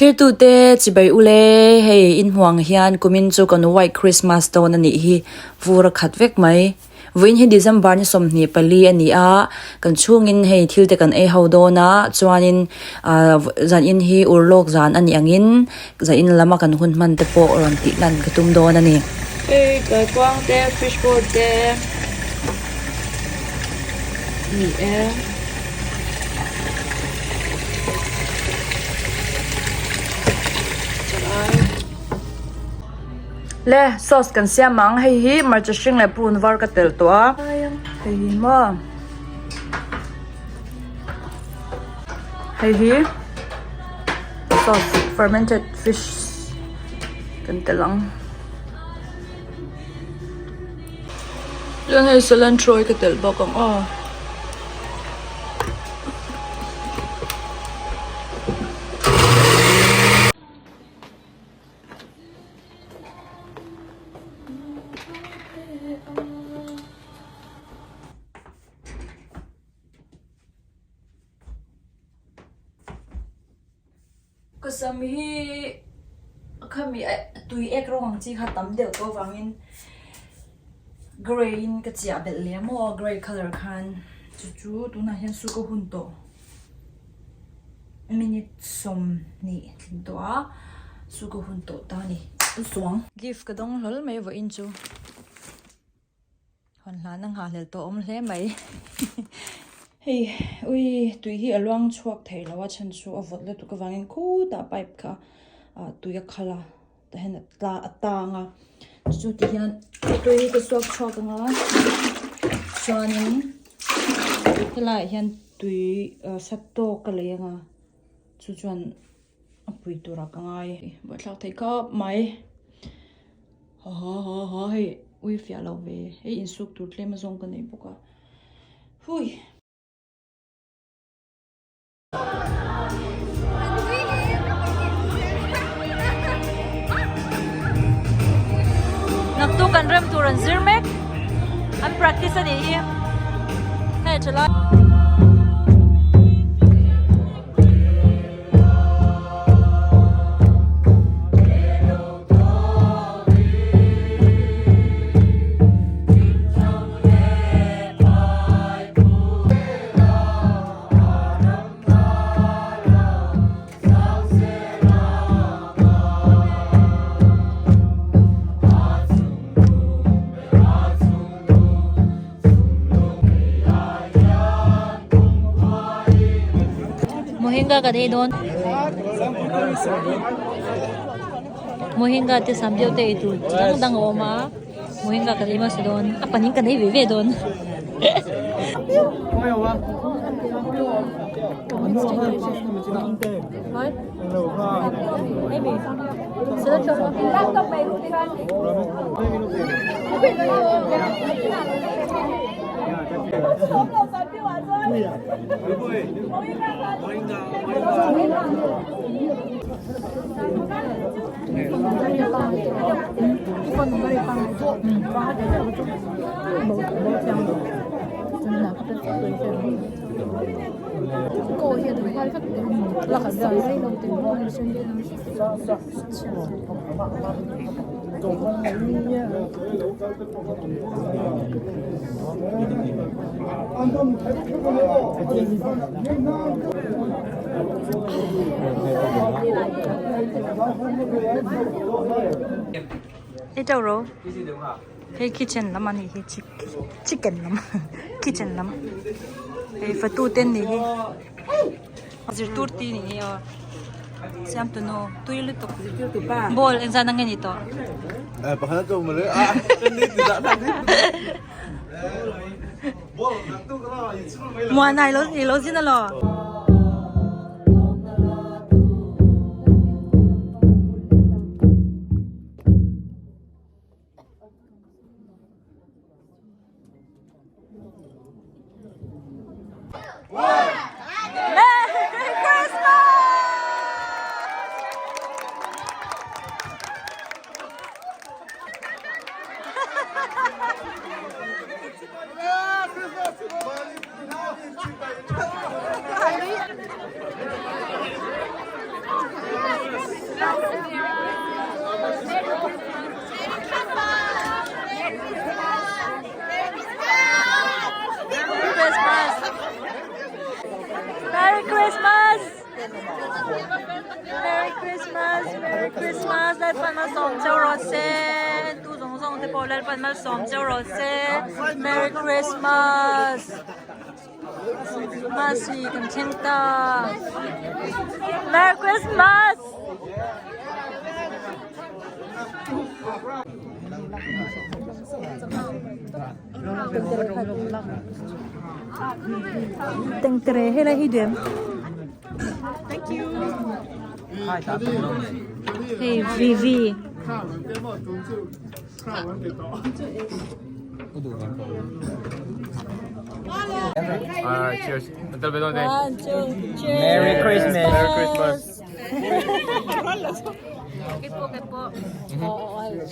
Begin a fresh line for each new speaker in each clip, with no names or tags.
Thlirtute chibai ule, hei inhmuang hian kumin chu kan White Christmas dawn a nih hi, vur a khat vek mai. Vawiin hi December ni 24 a ni a, kan chhungin hei thil te kan ei ho dawn a, chuanin ah zanin hi urlawk zan a nih angin zanin lama kan hun hman te pawh rawn tih lan ka tum dawn a ni.
Hei kaikuang te fish ball te ni e.
Le sauce kan siam ang hei hi hmarcha hring leh purun var ka telh tawh a hei hi maw hei hi sauce fermented fish kan telh ang chuan hei cilantro hi ka telh bawk ang aw.
Ka sam hi khami tui ek rawng ang chi kha tam deuh tawh avangin grey in ka chiah belh leh a maw grey colour khan chu chu tunah hian su ka hun tawh. Minute 20 tling tawh a su ka hun tawh ta a ni chuang.
Gift ka dawng hlawl mai vawiin chu hawn hlan a nghahhlelh tawh awm hle mai hei ui tui hi a luang chhuak thei lo a chhan chu a vawt lutuk avangin khutah pipe kha ah tui a khal a tah hian a tla a tang a chu ti hian tui hi ka suak chhuak ang a chuanin helaiah hian tui ah sat tawk ka lei ang a chu chuan a pui turah ka ngai buaithlak thei khawp mai ha ha ha ha hei ui fiah lo ve hei insuk tur tlem azawng ka nei bawk a hui.
Naktuk kan rem tur an zir mek an practice a nih hi hei tha lai.
Mohinga kan ei dawn mohinga te sam deuh te ei tur chi dang dang a awm a mohinga kan ei hmasa dawn a panin kan ei ve ve dawn. Ei teuh ro hei kitchen lam a nih hi chicken lam kitchen lam hei fatu te an nih hi zirtir te nih hi aw siam tunu tui lutuk ball engzat ang nge ni tawh. Muanai lo i lo zin alaw. Merry Christmas!
Christmas Merry Christmas Lalpan malsawm cheu rawh se tu zawng zawng te pawh Lalpan malsawm cheu rawh se Merry Christmas Christmas hi kan thleng ta Merry Christmas. Tengtere helai hi duem. Thank you. Hey Vivi.
Alright, cheers.
One, two, cheers.
Merry Christmas. Merry Christmas.
Kepo kepo.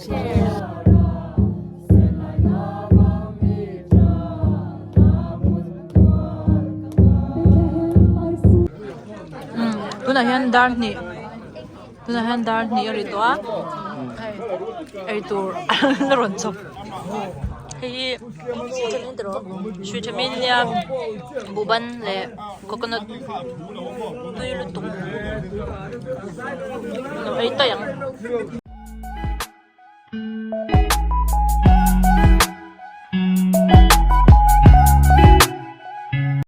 Cheers. Tunah hian dar hnih tunah hian dar hnih a ri tawh a hei eitur a rawn chawp hei hi sweet ania buhban leh coconut tui lutuk lo ei taih ang.